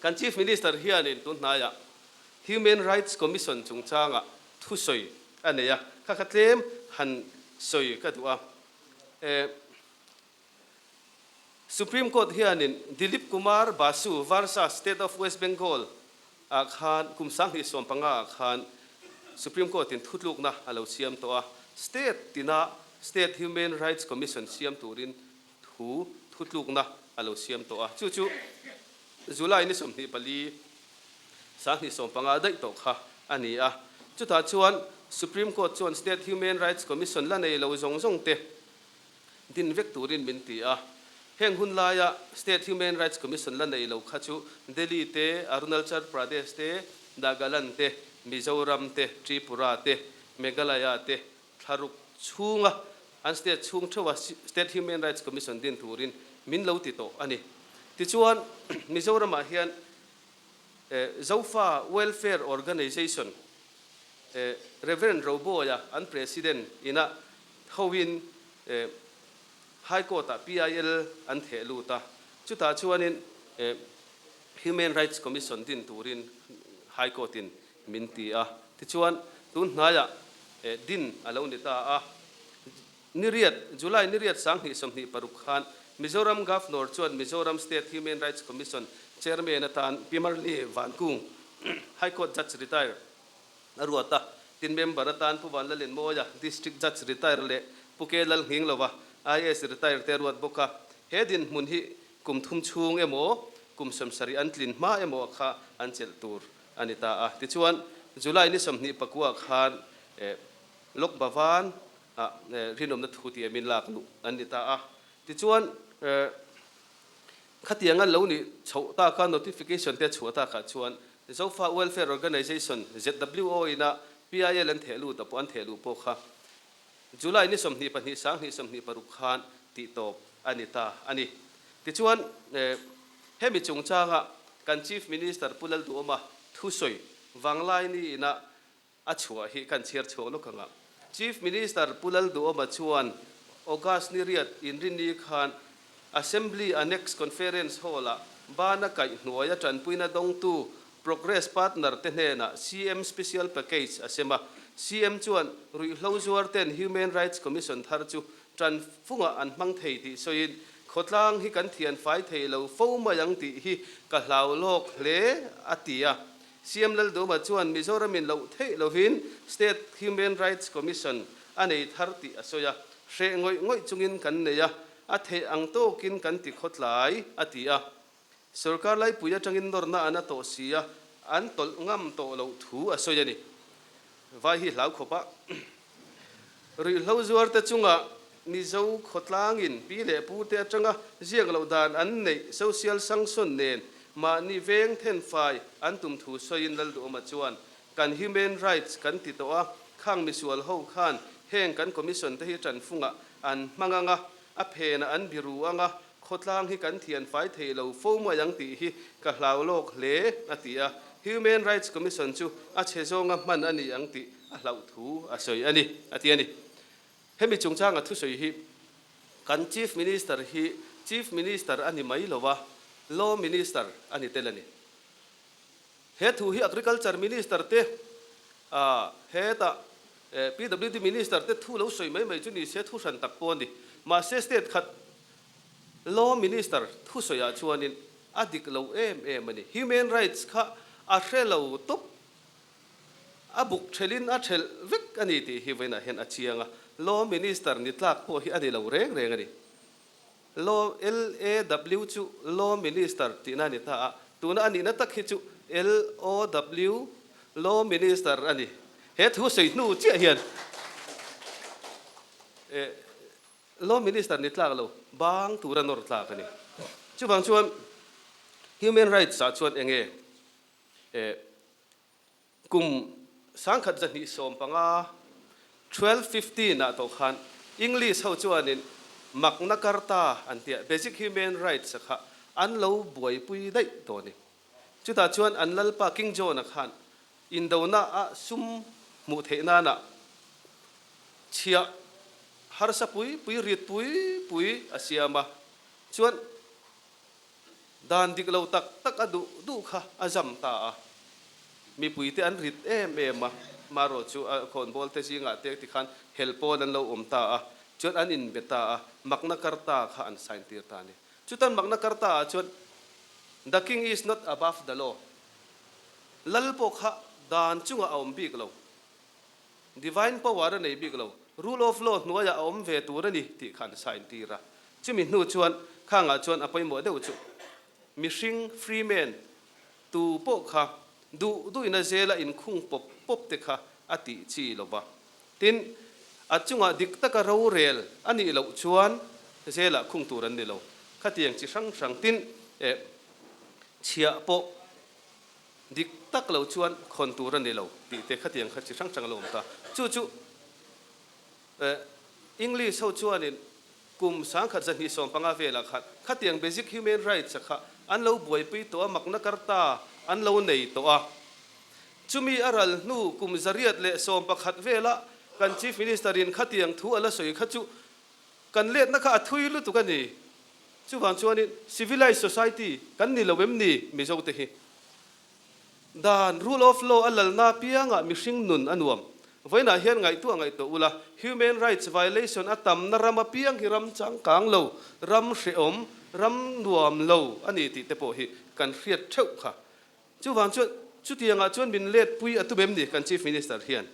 Kan Chief Minister hianin tun hnaiah Human Rights Commission chungchangah thusawi a nei a, kha kha tlem han sawi ka duh a. Supreme Court hianin Dilip Kumar Basu versus State of West Bengal ah khan kum 2015 ah khan Supreme Court in thutlukna a lo siam tawh a, State tina State Human Rights Commission siam turin thu thutlukna a lo siam tawh a, chu chu July ni 24, 2015 daih tawh kha a ni a. Chutah chuan Supreme Court chuan State Human Rights Commission la nei lo zawng zawng te din vek turin min ti a. Heng hun laia State Human Rights Commission la nei lo kha chu Delhi te, Arunalchal Pradesh te, Nagaland te, Mizoram te, Tripura te, Meghalaya te thlaruk chhunga an state chhung theuha State Human Rights Commission din turin min lo ti tawh a ni. Tichuan, Mizoramah hian Zofa Welfare Organization, Rev. Roboya an President ina hoin High Court-ah PIL an theh lut a, chutah chuanin Human Rights Commission din turin High Court-in min ti a. Tichuan, tun hnaiah din a lo ni ta a. Ni riat, July ni riat 2026 khan Mizoram Governor chuan Mizoram State Human Rights Commission Chairman atan Pi Marli Vankung, High Court Judge Retire, a ruat a. Tin member atan Pu Vanlalenmawia, District Judge Retire leh Pu K Lalnghinglova, IAS Retire te a ruat bawk a. He dinhmun hi kum thum chhung emaw, kum 70 an tlin hma emaw kha an chelh tur a ni ta a. Tichuan, July ni 24 khan Lok Bhavan ah rinawmna thu tih min lak luh an ni ta a. Tichuan, khatianga lo nih chhoh taka notification te chhuah takah chuan Zofa Welfare Organization, ZWO, ina PIL an theh lut a pawh an theh luh pawh kha July ni 22 2026 khan tih tawp a ni ta a ni. Tichuan, hemi chungchanga kan Chief Minister Pu Lalduhawma thusawi Vanglaini ina a chhuah hi kan chhiar chhuak lawk ang a. Chief Minister Pu Lalduhawma chuan August ni riat inrinni khan Assembly Annex Conference Hall-ah bana kaihhnuaia tanpuina dawngtu Progress Partner te hnenah CM Special Package a sem a. CM chuan ruihhlo zuar ten Human Rights Commission thar chu tan fungah an hmang thei tih sawiin, Khawtlang hi kan thian fai thei lo fo mai ang tih hi ka hlau lawk hle, a ti a. CM Lalduma chuan Mizoramin loh theih lovin State Human Rights Commission a nei thar tih a sawi a, hreh ngawih ngawih chungin kan nei a, a theih ang tawkin kan ti khawtlai, a ti a. Sorkar laipui atangin nawrna an a tawh si a, an tawlh ngam tawh loh thu a sawi a ni. Vai hi hlau khawp a. Ruihhlo zuarte chunga Mizo khawtlangin pi leh pute atanga ziak loh dan an neih social sanction nen mahni veng thenfai an tum thu sawiin Lalduhawma chuan, Kan human rights kan ti tawh a, khang misual ho khan heng kan commission te hi tanfungah an hmang ang a, a phenah an biru ang a, khawtlang hi kan thianfai thei lo fo mai ang tih hi ka hlau lawk hle, a ti a. Human Rights Commission chu a chhe zawnga hman a ni ang tih a hlauh thu a sawi a ni, a ti a ni. Hemi chungchanga thusawi hi kan Chief Minister hi Chief Minister a ni mai lo a, Law Minister a ni tel a ni. He thu hi Agriculture Minister te, hetah PWD Minister te thu lo sawi mai mai chu ni se thu hran tak pawh a ni. Mahse state khat Law Minister thusawiah chuanin a dik lo em em a ni. Human Rights kha a hre lo tawp. A buk thelhin a thelh vek a ni tih hi vawiinah hian a chiang a. Law Minister ni tlak pawh hi a ni lo reng reng a ni. Law, LAW, chu Law Minister tihna a ni ta a, tuna a nihna tak hi chu LOW, Law Minister a ni. He thu sawi hnu chiah hian Law Minister ni tlak lo, bang tura nawr tlak a ni. Chuvang chuan Human Rights ah chuan eng nge Kum 1115, 1215, ah tawh khan English ho chuanin Magna Carta an tia, Basic Human Rights a kha an lo buaipui daih tawh a ni. Chutah chuan an lalpa King John-a khan indona a sum hmuh theih nana chhiah harsa pui pui, rit pui pui a siam a, chuan. Dan dik lo tak tak a duh duh kha a zam ta a. Mipuite an rit em em a, marawh chu a khawnbawl te zingah te tikhan hel pawl an lo awm ta a, chuan an inbe ta a, Magna Carta kha an sign tir ta a ni. Chutan Magna Carta ah chuan The king is not above the law, Lal pawh kha dan chungah a awm bik lo, Divine power a nei bik lo, rule of law hnuaiah a awm ve tur a ni tih kha an sign tir a. Chumi hnu chuan khangah chuan a pawimawh deuh chu mihring, free man, Tu pawh kha duh duhina zela inkhung pawp pawp te kha a tih chi lo va. Tin, a chungah dik taka rorel a nih loh chuan zelah khung tur an ni lo. Khatiang chi hrang hrang tin, eh, chhiah pawh dik tak lo chuan khawn tur a ni lo tih te khatiang kha chi hrang hrang a lo awm ta. Chu chu, eh, English ho chuanin Kum 1215 velah khan khatiang basic human rights a kha an lo buaipui tawh a, Magna Carta an lo nei tawh a. Chumi a ral hnu kum 111 velah kan Chief Minister in khatiang thu a la sawi kha chu kan letna kha a thui lutuk a ni. Chuvang chuanin civilized society kan ni lo em ni Mizo te hi? Dan, rule of law, a lalna piangah mihring nun a nuam. Vawiinah hian ngaihtuah ngaihtuah ula, human rights violation a tamna ram apiang hi ram changkang lo, ram hrehawm, ram nuam lo a ni tih te pawh hi kan hriat theuh kha. Chuvang chuan chutiangah chuan min letpui a tum em ni kan Chief Minister hian?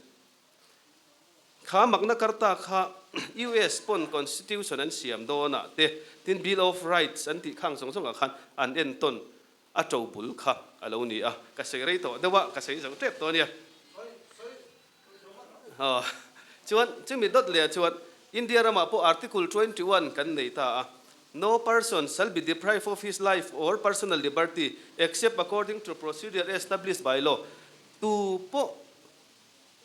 Kha Magna Carta kha US pawn Constitution an siam dawnah te, tin Bill of Rights an tih khang zawng zawngah khan an entawn A to bul kha a lo ni a, ka sawi rei tawh deuh a, ka sawi zo tep tawh a nia. Aw, chuan chumi dawt leh ah chuan India ramah pawh Article 21 kan nei ta a, No person shall be deprived of his life or personal liberty except according to procedure established by law. Tu pawh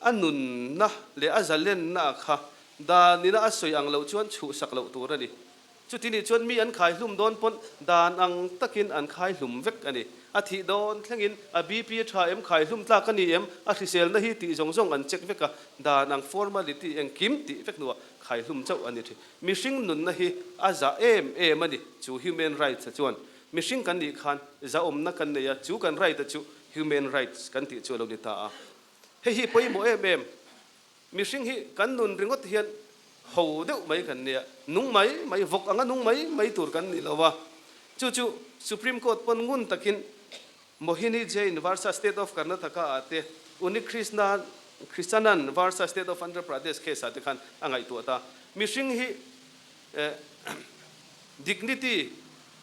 a nunna leh a zalenna kha danina a sawi ang loh chuan chhuhsak loh tur a ni. Chuti nih chuan mi an khai hlum dawn pawn dan ang takin an khai hlum vek a ni. A thih dawn thlengin a BP a tha em, khai hlum tlak a ni em, a hriselna hi tih zawng zawng an check vek a, dan ang formality engkim tih vek hnuah khai hlum chauh a ni thin. Mihring nunna hi a za em em a ni. Chu human rights-a chuan mihring kan nih khan zahawmna kan nei a, chu kan right-a chu human rights kan tih chu a lo ni ta a. Hei hi pawimawh em em, mihring hi kan nun ringawt hian ho deuh mai kan nia, nung mai mai, vawk anga nung mai mai tur kan ni lo a. Chu chu Supreme Court pawn ngun takin Mohini Jain versus State of Karnataka ah te, Unnikrishnan Krishanan versus State of Andhra Pradesh case ah te khan a ngaihtuah ta. Mihring hi dignity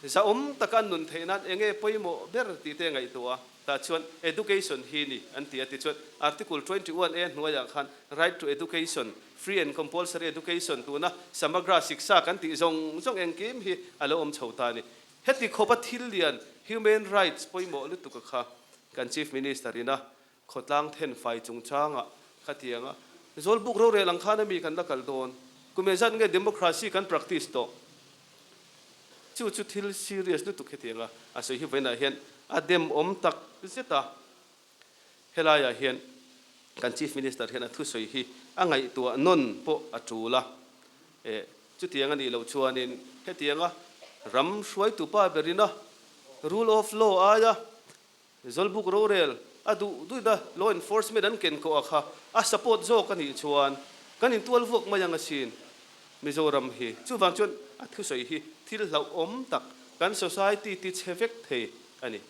zahawm taka an nun theih nan enge pawimawh ber tih te a ngaihtuah a. Tah chuan Education hi ni an ti a, tichuan Article 21 A hnuaiah khan Right to Education, Free and Compulsory Education tuna Samagra Shiksha kan tih zawng zawng engkim hi a lo awm chho ta a ni. Heti khawpa thil lian Human Rights pawimawh lutuk a kha kan Chief Minister ina khawtlang thenfai chungchangah khatianga Zawlbuk rorel ang khan ami kan la kal dawn? Kum engzat nge Democracy kan practice tawh? Chu chu thil serious lutuk hetianga a sawi hi vawiinah hian a dem awm tak zet a. Helaiah hian kan Chief Minister hian a thusawi hi a ngaihtuah nawn pawh a tul a. Eh, chutiang a nih loh chuanin hetianga ram hruaitupa berina rule of law aia Zawlbuk rorel a duh duih a, law enforcement an ken kawh a kha a support zawk a nih chuan kan intual vuak mai ang asin Mizoram hi. Chuvang chuan a thusawi hi thil hlauhawm tak kan society ti chhe vek thei a ni.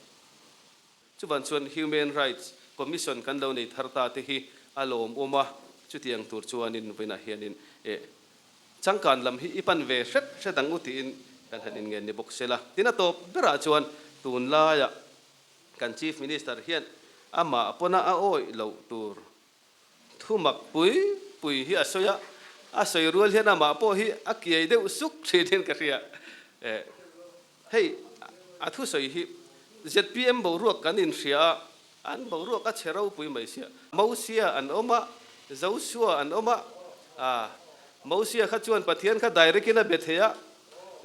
Chuvang chuan Human Rights Commission kan lo nei thar ta te hi a lawmawm a, chutiang tur chuanin vawiinah hianin eh Changkan lam hi i pan ve hret hret ang u tiin kan han inngen ni bawk sela. Tin a tawp berah chuan tunlaiah kan Chief Minister hian amah pawna a awih loh tur thu mak pui pui hi a sawi a, a sawi rual hian amah pawh hi a kiai deuh suk thin in ka hria. Eh hei a thusawi hi zpm boruak kan inhria a, An boruak a chhe ropui mai sia. Mosia an awm a, Joshua an awm a, ah, Mosia kha chuan Pathian kha direct in a be thei a,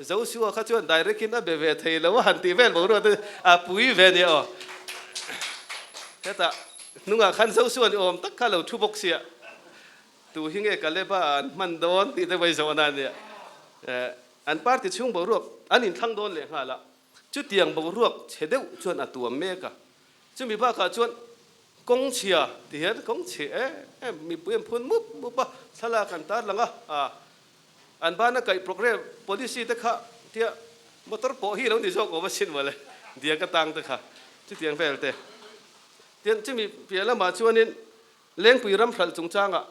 Joshua kha chuan direct in a be ve thei lo a han tih vel boruak te a pui ve nia aw. Hetah hnungah khan Joshua ni awm tak kha lo thu bawk sia. Tu hi nge Kaleba an hman dawn tih te mai zawhna a nia. Eh, an party chhung boruak an inthlang dawn leh nghal a. Chutiang boruak chhe deuh chuan a tuam mek a. Chumi bakah chuan kawng chhia ti hian kawng chhe em em mipui an phun mup mup a, thlalak an tarlang a, ah an bana kaih programme policy te kha tia motor pawh hi lo ni zawk awm asin mawle diak atang te kha chutiang vel te. Tian chumi piah lamah chuanin Lengpui ram hralh chungchangah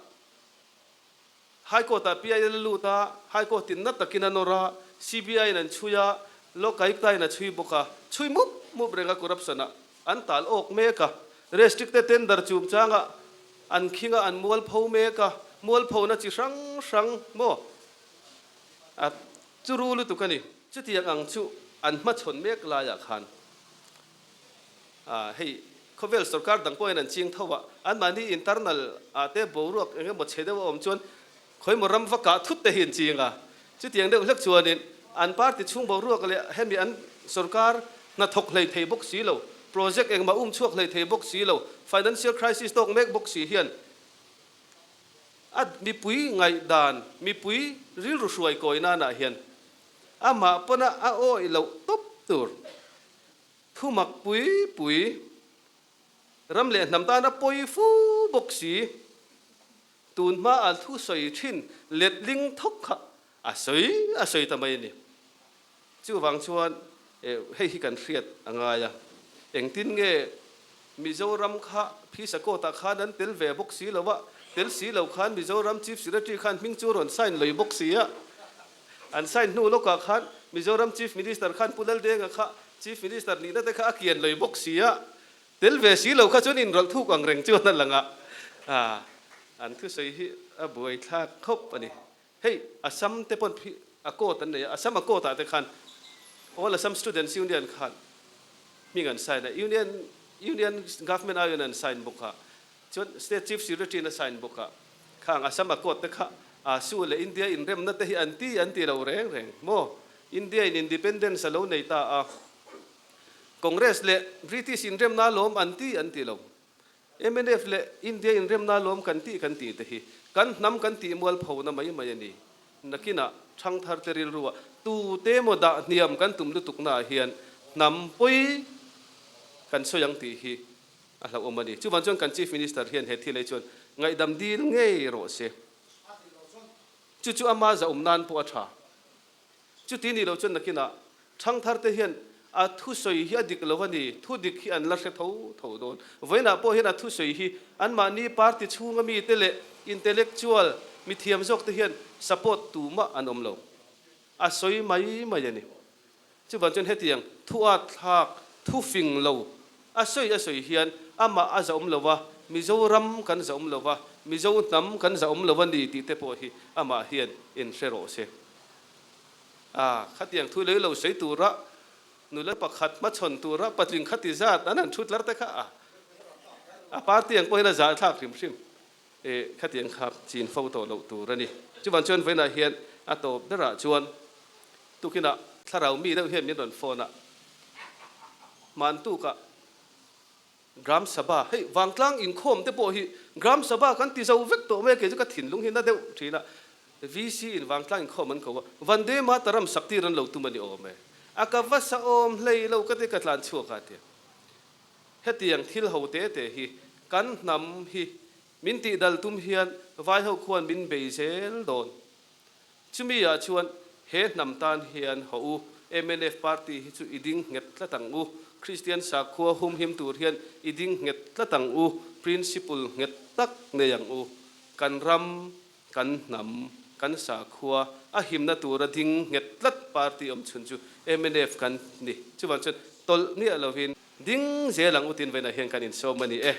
High Court ah PIL a lut a, High Court in na takin a nawr a, CBI in an chhui a, Lok Ayukta in a chhui bawk a, chhui mup mup reng a corruption ah an tal awk mek a, restricted tender chungchang ah an khing a, an mualpho mek a, mualpho na chi hrang hrang maw a chu ru lutuk a ni. Chutiang ang chu an hmachhawn mek lai ah khan Hei khawvel sorkar dang pawhin an ching tho a, anmahni internal ah te boruak eng emaw chhe deuh a awm chuan khawimaw ram va kah thut te hi an ching a. Chutiang deuh hlek chuanin an party chhung boruak leh hemi an sorkar hnathawk hlei thei bawk si lo, project engmah um chhuak hlei thei bawk si lo, financial crisis tawk mek bawk si hian a mipui ngaihdan, mipui rilru hruai kawi nanah hian amah pawna a awih loh tawp tur. Thu mak pui pui, ram leh hnam tana pawi fu bawk si, tun hma a thu sawi thin letling thawk kha a sawi a sawi ta mai a ni. Chuvang chuan hei hi kan hriat a ngai a, engtin nge Mizoram kha phisa court ah khan an tel ve bawk si lo a, tel si lo khan Mizoram Chief Secretary khan hming chu rawn sign lei bawk si a, An sign hnu lawkah khan Mizoram Chief Minister khan Pu Laldenga kha Chief Minister nihna te kha a kian lei bawk si a, tel ve si lo kha chuan inrawlh thuk ang reng chuan a lang a, an thusawi hi a buaithlak khawp a ni. Hei Assam te pawn a court an nei a, Assam a court ah te khan All Assam Students Union khan hming an sign a, Union Union Government aiin an sign bawk a, Chuan State Chief Secretary in a sign bawk a, khang Assam Accord te kha ASU leh India inremna te hi an ti an ti lo reng reng maw? India in independence a lo nei ta a, Congress leh British inremna alawm an ti an ti lo. Mnf leh India inremna alawm kan tih kan tih te hi kan hnam kan tih mualphona mai mai a ni. Nakinah thangthar te rilruah tute emaw dah hniam kan tum lutuknaah hian hnam pawi kan sawi ang tih hi A hlauhawm a ni. Chuvang chuan kan Chief Minister hian he thil ei chuan ngaihdam dil ngei rawh se. Chu chu ama zahawm nan pawh a tha. Chuti nih loh chuan nakinah thangthar te hian a thusawi hi a dik lo a ni, thu dik hi an la hre tho tho dawn. Vawiinah pawh hian a thusawi hi anmahni party chhunga mite leh intellectual mithiam zawk te hian support tumah an awm lo. A sawi mai mai a ni. Chuvang chuan hetiang thu at thlak, thu fing lo a sawi a sawi hian amah a zahawm lo a, Mizoram kan zahawm lo a, Mizo hnam kan zahawm lo a ni tih te pawh hi amah hian inhre rawh se. A, khatiang thu lei lo sawi tura nula pakhat hmachhawn tura patling khati zat an han thu tlar te kha a, a party ang pawh hian a zahthlak hrim hrim. E, khatiang kha chin fo tawh loh tur a ni. Chuvang chuan vawiinah hian a tawp berah chuan tukinah thlarau mi deuh hian min rawn phone a, hmantukah Gram Sabha, hei vangtlang inkhawm te pawh hi Gram Sabha kan ti zo vek tawh mai a, kei chu ka thinlung hi na deuh thin a, VC in vangtlang inkhawm an ko a, Vande Mataram saktir an lo tum a ni awm e, a ka va sa awm hlei lo ka ti ka tlan chhuak a tia. Hetiang thil ho te te hi kan hnam hi min tih dal tum hian vai ho khuan min bei zel dawn. Chumi ah chuan he hnam tan hian haw u, mnf party hi chu i ding nghet tlat ang u, Kristian sakhua humhim tur hian i ding nghet tlat ang u, principle nghet tak nei ang u, kan ram, kan hnam, kan sakhua a himna tura ding nghet tlat party awm chhun chu mnf kan ni. Chuvang chuan tawlh miah lovin ding zel ang u tin vawiinah hian kan insawm a ni e.